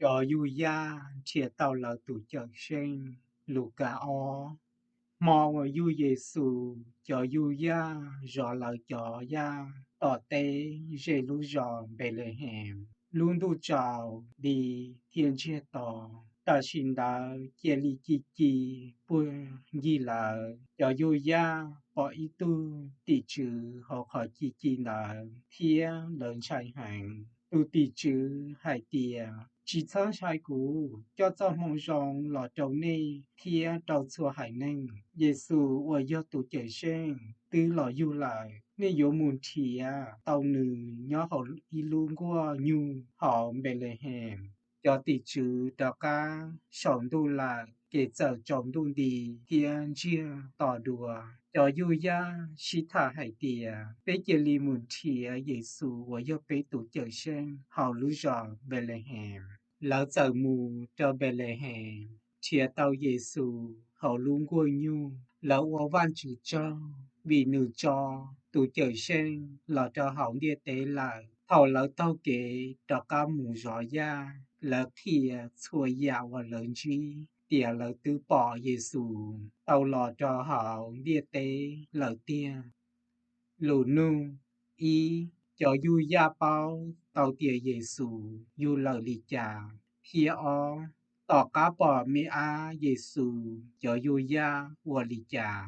Cov yug yaj nrhiav tau lawv tus Cawmseej. Lukas ob. Hmo uas yug Yes Xus, cov yug yaj zov lawv cov yaj tom teb ze lub zos Npes Les Hees. Lub ntuj tsaus di thiab ntsiag to, tam sim ntawd cia li ci ci puag ncig lawv. Cov yug yaj pom ib tug tim tswv hauv qhov ci ci ntawd thiab lawv ntshai heev. Tus tim tswv hais tias, Tsis txhob ntshai, kuv coj txoj moo zoo los rau nej thiab rau txhua haiv neeg. Yes Xus uas yog tus Cawmseej twb los yug lawm. Nej yuav mus nrhiav tau nws nyob hauv ib lub nkuaj nyug hauv Npes Les Hees. Cov tim tswv rov qab saum ntuj lawm, ces txawm tsaus ntuj nti thiab ntsiag to dua. Cov yug yaj sib tham hais tias, Peb cia li mus nrhiav Yes Xus uas yog peb tus Cawmseej hauv lub zos Npes Les Hees. Lawv txawm mus rau Npes Les Hees, nrhiav tau Yes Xus hauv lub nkuaj nyug. Lawv ua Vajtswv tsaug vim nws tso tus Cawmseej los rau hauv ntiaj teb lawm. Thaum lawv taug kev rov qab mus zov yaj, lawv qhia txhua yam uas lawv ntsib tias lawv twb pom Yes Xus tau los rau hauv ntiaj teb lawm tiag. Lus nug: Ib, cov yug yaj paub tau tias Yes Xus yug lawm li cas? Thiab ob, tom qab pom me ab Yes Xus, cov yug yaj ua li cas?